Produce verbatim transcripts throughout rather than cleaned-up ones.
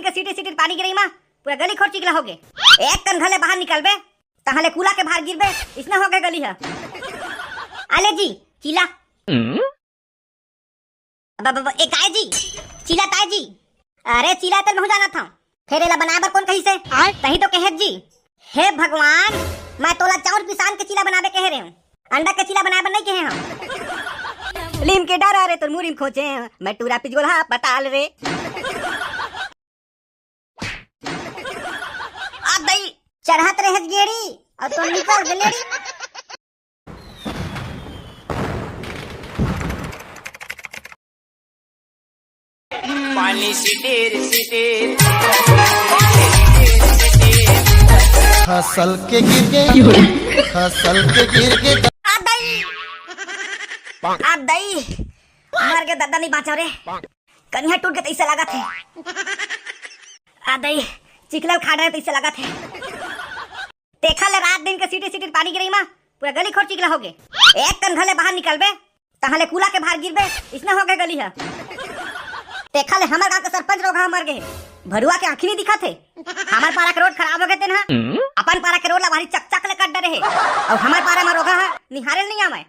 के सीटी सीटी पानी गिरई मा पूरा गली खोर चिकला होगे। एक कन घर ले बाहर निकलबे, तहाँ ले कूला के भार गिरबे, इसने होगे गली ह। आले जी, चिला। अब, अब, अब, ए काय जी? चिला ताय जी। अरे चिला तेल महू जानत हव। फेर एला बनाए बर कोन कहिसे? आय। तही तो कहेत जी। हे भगवान, मैं तोला चाउर पिसान के चिला बनाबे कहे रेहेंव। अंडा के चिला बनाए बर नइ कहे हव। लीम के डारा रे तोर मुरी म खोजे, मैं टूरा पिजगोल हा पताल रे। आ दई। चढ़त रहे गेड़ी, अउ तो निकल गे लेड़ी। पानी सिटिर सिटिर। फसल के गिर गे, फसल के गिर गे। आ दई, आ दई, मर गे ददा, नइ बाँचव रे। कनिहा टूट गे तइसे लागत हे। आ दई, चिखला ल खा डरे तइसे लागत हे। तेखा ले रात दिन के सीटी सीटी पानी गिरई मा पूरा गली खोर चिखला होगे। एक कन घर ले बाहर निकलबे, तहाँ ले कूला के भार गिरबे, इसने होगे गली ह। तेखा ले हमर गांव के सरपंच रोगहा मर गे हे। भरुआ के आँखी नइ दिखत हे। हमर पारा के रोड खराब होगे तेन ह। अपन पारा के रोड ला भारी चकचक ले कट डरे हे। अउ हमर पारा म रोगहा ह निहारे ल नइ आवय।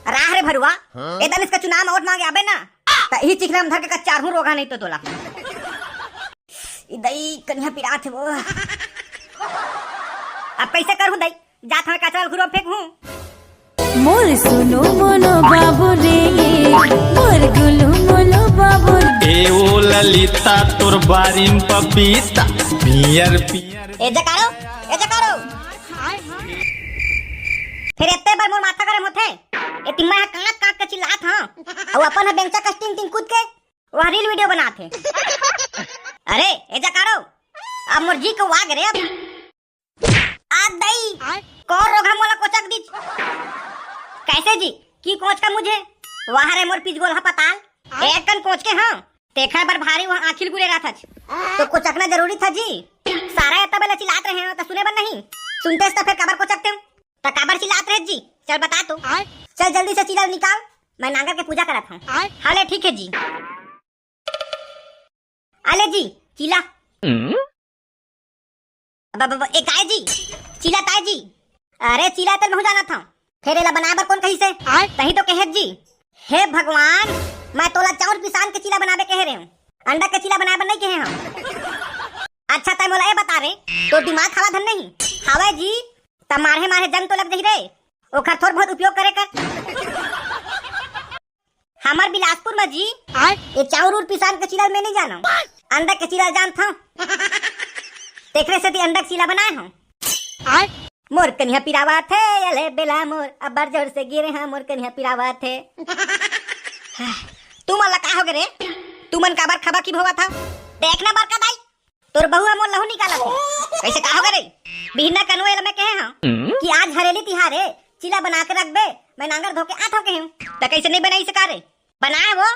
राह रे भरुआ, हाँ? एदन इसका चुनाव म वोट मांगे आबे ना, त इही चिखला म धर के कच्चारहूँ रोगहा नहीं तो तोला। ई दई कनिहा पिरात हे वो। अब कइसे करहूँ दई? जात हवे कचरा ल घुरो फेंकहूँ। मोर सुनो मोनो बाबू रे, मोर गुलू मोनो बाबू रे। ए ओ ललिता तोर बारी म पपीता, पियर पियर। ए जकारो, ए जकारो। फेर एत्ते बर मोर माथा गरम होथे। ए तिम्मा ह कांक कांक के चिल्लात हंव। अउ अपन ह बेंचा कस टिंग टिंग कूद के वह रील वीडियो बनात हे। अरे, ए जकारो, अब मोर जी के वाग रे अब। आ दई, कौन रोगहा मोला कोचक दिच? कैसे जी? की कोच का मुझे? वाह रे मोर पिजगोल ह पताल। एक कन कोच के हंव। तेखर बर भारी वह आँखी ल गुरेराथच। तो कोचकना जरूरी था जी। सारा एत्ता बेला चिल्लात रहे हंव, त सुने बर नहीं। सुनतेस त फेर काबर कोचकतेंव? त काबर चिल्लात रहे जी? चल बता तो। आय। चल जल्दी से चिला ल निकाल, मैं नांगर के पूजा करत हंव। आय। हाँ ले ठीक हे जी। आले जी, चिला। अब, अब, अब, ए काय जी? चिला ताय जी। अरे चिला तेल महू जानत हंव। फेर एला बनाए बर कोन कहिसे? आय। तही तो कहेत जी। हे भगवान, मैं तोला चाउर पिसान के चिला बनाबे कहे रेहेंव। अंडा के चिला बनाए बर नइ कहे हंव। अच्छा तैं मोला ए बता रे, तोर दिमाग हवा धन नहीं? हवय जी, त मारहे मारहे जंग तो लग जही रे। ओखर थोर बहुत उपयोग करे कर। हमर बिलासपुर म जी, आय? ये चाउर उर पिसान के चिला ल मैं नइ जानंव। अंडा के चिला ल जानथंव। तेखरे सेती अंडा के चिला बनाए हंव। आय? मोर कनिहा पिरावत हे, अले बेला मोर, अब्बड़ जोर से गिरे हंव, मोर कनिहा पिरावत हे। तुमन ला का होगे रे? तुमन काबर खबा खिब होवत हव? देख ना बड़का दाई, तोर बहू ह मोर लहू निकालत हे। कइसे का होगे रे? बिहना कनवे ल मैं कहे हंव कि आज हरेली तिहार हे, चिला बना के रखबे, मैं नांगर धो के आथंव कहे हंव। त कइसे नइ बनाइस का रे? बनाए वो,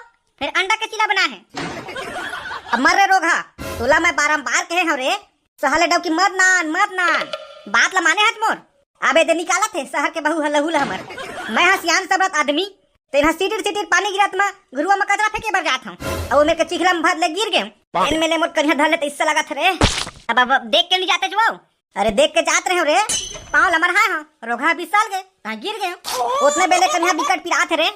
फेर अंडा के चिला बनाए हे। अब मर रे रोगहा, तोला मैं बारंबार कहे हंव रे, सहर ले डौकी मत नान, मत नान। बात ल माने हच मोर? अबे दे निकालत हे सहर के बहू ह लहू ल हमर। मैं ह सियान सबरत आदमी, तेन ह सिटिर सिटिर पानी गिरत म घुरुवा म कचरा फेंके बर जात हंव। अउ ओमेर के चिखला म भर ले गिर गेंव। एन में ले मोर कनिहा धर ले त इससे लागत हे रे। अब, अब, अब देख के नइ जातेच वो। अरे देख के जात रहेंव रे। पाँव ल मरहाए हंव। रोगहा बिसल गे, तहाँ गिर गेंव। ओतने बेले कनिहा बिकट पिरात हे रे।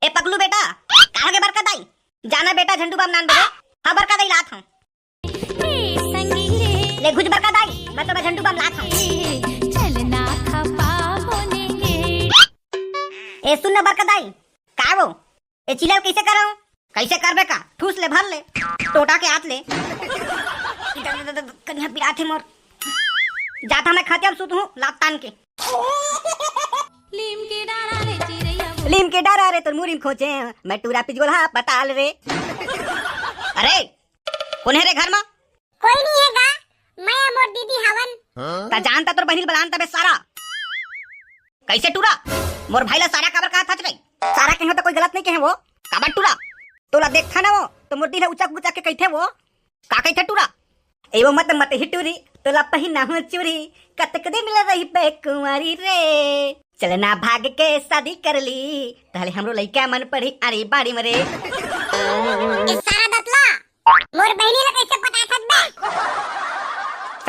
ए पगलू बेटा, का होगे बड़का दाई? जाना बेटा झंडू बाम नान बे। हाँ बड़का दाई लात हंव। ए संगी रे। ले घुच बड़का दाई, मैं तो मैं झंडू बाम लात हंव। चलना खपा बोलेंगे। ए सुन ना बड़का दाई, का वो? ए चिला ल कइसे करंव? कइसे करबे का? ठूस ले भर ले, टोटा के आत ले। कनिहा पिरात हे मोर। जात हंव मैं खटिया म सुतहूँ, लात तान के। लीम के डारा रे तोर मुरी म खोजे, मैं टूरा पिजगोल हा पताल रे। अरे, कोन हे रे घर म? कोई नइ हे गा, मैं अउ मोर दीदी हवन। त जान त तोर बहिनी ल बलान तबे सारा। कइसे टूरा? मोर भाई ला सारा काबर कहत हच रे? सारा कहे त कोई गलत नइ कहे वो। काबर टूरा? तोला देखथंव ना वो, त मोर दिल ह उचक उचक के कहिथे वो। का कहिथे टूरा? ए वो मत मत ही टूरी, तोला पहिना हूँ चूरी, कतक दिन ले रहिबे कुंवारी रे। चलना भाग के शादी कर ली, तहले हमरो लइका मन पढ़ी आड़ी बाड़ी म रे। ए सारा दतला,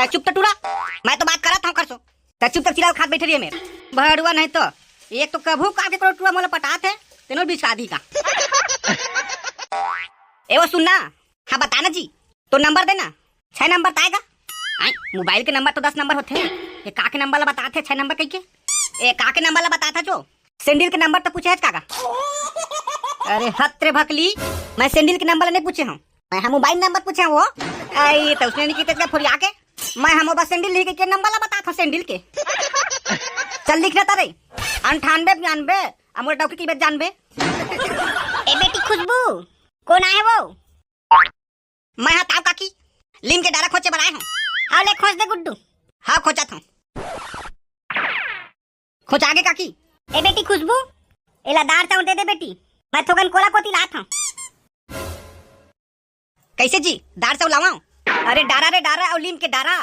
चुप तो टूरा, मैं तो बात करत हंव कर सो। त चुप तो चिल्ला खात बइठे रहिए मेर। भड़ुआ नहीं तो, एक तो कभू का के कोनो टूरा मोला पटात हे, तेनो बीच का आधी का। ए वो सुन ना, हाँ बता ना जी, तो नंबर दे ना, छह नंबर त आय का? आय, मोबाइल के नंबर तो दस नंबर होथे, ये का के नंबर ला बतात हे छह नंबर कहिके? ए का के नंबर ला बतात हे जो? सैंडल के नंबर तो पूछे हच का गा? अरे हत रे भकली, मैं सैंडल के नंबर ला नहीं पूछे हंव, मैं हा मोबाइल नंबर पूछे हंव वो। आई तो उसने नहीं किते का फोरिया के, मैं हा मोबाइल सैंडल लिख के नंबर ला बतात हंव सैंडल के। चल लिख ना तारे, अंठानबे बयानबे, अब मोर डौकी की बात जानबे। ए बेटी खुशबू, कोन आय वो? मैं हा ताव काकी, लीम के डारा खोचे बर आय हंव। हाव ले खोच दे गुड्डू। हाव खोचत हंव। खोच आगे काकी। ए बेटी खुशबू, एला दार चाउर दे दे बेटी, मैं थोकन कोला कोती लात हंव। कइसे जी, दार चाउर लावंव? अरे डारा रे डारा, अउ लीम के डारा,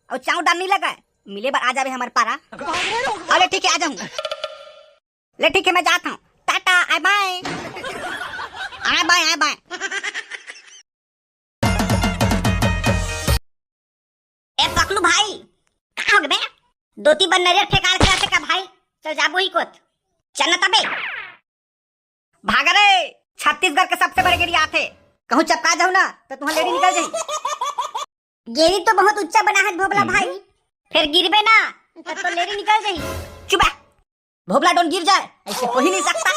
अउ चाउर डार नइ लगय, मिले बर आ जाबे हमर पारा। अरे ठीक हे, आ जाहूं। ले ठीक हे, मैं जात हंव, टाटा, आय बाय। आय बाय, आय बाय। ए पकलू भाई, का होगे बे? दोती बर नरियर फेंकाल के आथे का भाई? चल जाबो ही कोत। चल ना तबे। भाग रे, छत्तीसगढ़ के सबसे बड़े गेड़ी आथे। कहूं चपका जाहू ना, त तुहां लेड़ी निकल जाही। गेड़ी तो बहुत ऊंचा बना हे भोभला भाई, फेर गिरबे ना, त तो लेड़ी निकल जाही। चुप बे। भोभला डोन गिर जाय, अइसे हो ही नहीं सकता।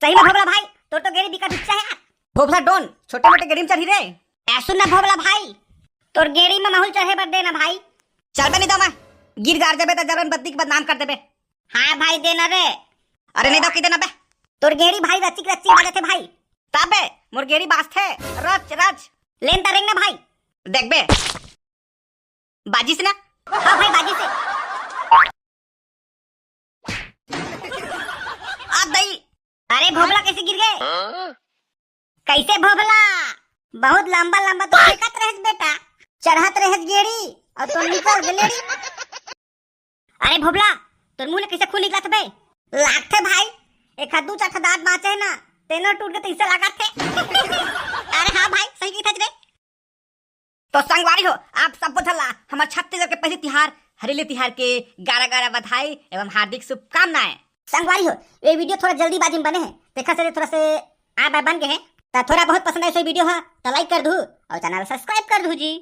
सही में भोभला भाई, तोर तो गेड़ी बिकट ऊंचा हे यार। भोभला डोन, छोटे मोटे गेड़ी में चढ़ही रे। ए सुन ना भोभला भाई, तोर गेड़ी में महूं ल चढ़े बर दे ना भाई। चल बे नहीं तो मैं, गिर गार जाबे त जबरन बत्ती के बदनाम कर देबे। हाँ भाई दे ना रे। अरे नहीं तो कहि दे ना बे। तोर गेड़ी भाई रचिक रचिक बाजथे भाई। तबे, मोर गेड़ी बाजथे, रच रच। ले ना त रेंग ना भाई। देखबे। बाजिस ना? हाँ भाई, बाजिस हे। आ दई। अरे भोभला कइसे गिर गे? कइसे भोभला? बहुत लंबा लंबा तो फेंकत रहेस बेटा, चढ़त रहेस गेड़ी अउ तो निकल गे लेड़ी। अरे भोभला, तोर मुंह ले कइसे खून निकलत बे? लागथे भाई, एक हाथ दू चार ठा दांत बांचे हे ना, तेनो टूट गे तइसे लागत हे। अरे हाँ भाई, सही कहिथस रे। तो संगवारी हो, आप सबो झन ला हमर छत्तीसगढ़ के पहिली तिहार हरेली तिहार के गारा गारा बधाई एवं हार्दिक शुभकामनाएं। संगवारी हो, ये वीडियो थोड़ा जल्दीबाजी में बने हे, तेखर से थोड़ा से आय बाय बन गे हे, त थोड़ा बहुत पसंद आइस वीडियो हा त लाइक कर दू अउ चैनल सब्सक्राइब कर दू जी।